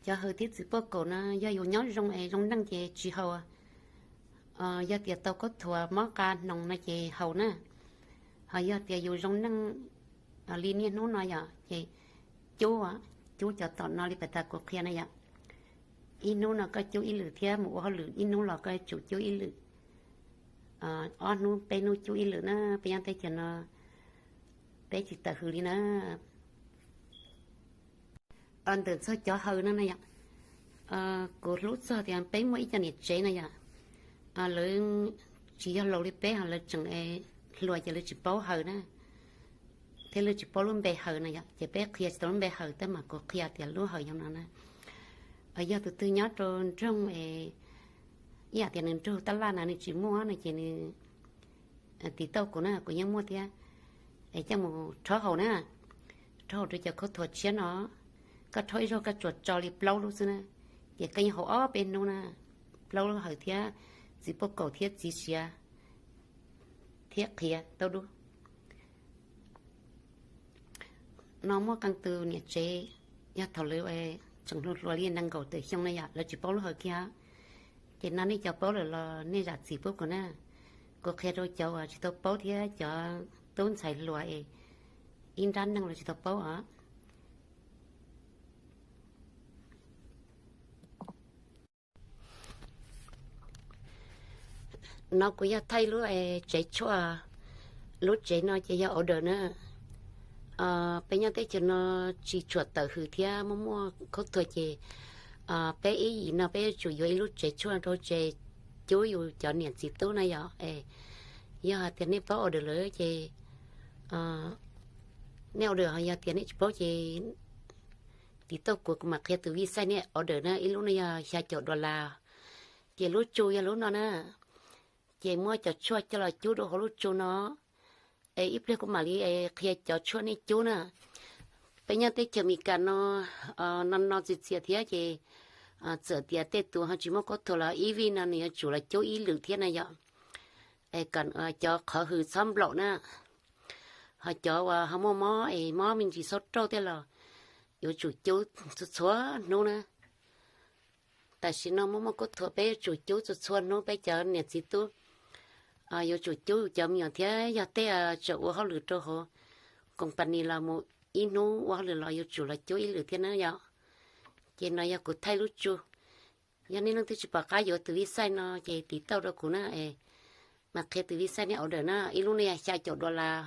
Cov hawm thiab txiv puab kaum no yog yus nyob zoo es zoo neej ces tsis haus. Yog tias tau khaub thuas mob qa hnoos no ces haus na. Ho yog tias yus zoo neej li niaj hnub no yom ces cub, cub cov tom no li pas tas kuv qhia na yom. Ib hnub no koj cub ib lwm thiab mus ua hauj lwm ib hnub los koj tsum cub ib lwm. Ob hnub peb hnub cub ib lwm na, peb nyob teb chaws no peb tsis tawm hws li na. Ntawm txog cov hawm no na yom, kuv hlub txog tias peb muaj ib co niam tsev na yom, lawv tsis yog laus li peb ho lawv tseem hluas ces lawv tsis paub hawm na, thiab lawv tsis paub lub npe hawm na yom, ces peb qhia tsis tau lub npe hawm tab mas kuv qhia tias lub hawm yog no na. Yog tus twg nyob rau nroog es ib yam tias nws nrug tab laj na nws tsis muaj no ces nws tiv tauj kuv na kuv yeej muaj thiab. Es coj mus rhaub haus na, rhaub haus rau cov khaub thuas tshiab no. Koj rhaub ib zaug koj tsuas tso li plaub lub xwb na, ces koj yeej haus ob peb hnub na, plaub lub hawm thiab txiv puab kaum thiab txiv siav thiab qhiav tau dua. No muaj qee tus niam tsev yog thaum lawv tseem hluas hluas li nees nkaum tawm xyoo na yom lawv tsis paub lub hawm kiag. Ces no nej cov paub lawm los nej zam txim pub kuv na. Kuv qhia rau cov uas tsis tau paub thiab cov tub ntxhais hluas es ib nrab neej los tsis tau paub os. No kuv yog thaij lub tsev tshuaj, lub tsev no ces yog order na. Peb nyob teb chaws no tsis tshua tawm hws thiab muaj muaj khaub thuas ces peb ib yim no peb yuav tsum yuav ib lub tsev tshuaj rau tsev cub yus cov niam txiv tub na yom. Yog hais tias nej paub order lawm ces nej order, ho yog tias nej tsis paub ces tiv tauj kuv kuv mam qhia tus vij xaij nej order na, ib lub no yog xya caum dollar. Ces lub tsu yog lub no na, ces muab cov tshuaj coj los cub rau hauv lub tsu no. Es ib pliag kuv mam li qhia cov tshuaj nej cub na. Peb nyob teb chaws Amelikas no, no no txias txias thiab ces txawm tias tej tus ho tsis muaj khaub thuas los ib vij no nws yuav tsum los cub ib lwm thiab na yom. Es kom cov qhov hws txhob nplaum na. Ho cov uas ho muaj mob es mob me ntsis xauj rauj tej los yuav tsum cub txhua txhua hnub na. Tam sim no muaj muaj khaub thuas peb yuav tsum cub txhua txhua hnub, peb cov niam txiv tub yuav tsum cub cov me nyuam thiab yog tej tseem ua hauj lwm rau hauv company los mus ib hnub ua hauj lwm los yuav tsum los cub ib lwm thiab na yom. Ces no yog kuv thaij lub tsu. Yog nej leej twg tsis pom qab yuav tus vij xaij no ces tiv tauj rau kuv na, es mam qhia tus vij xaij nej order na, ib lub no yog xya caum dollar.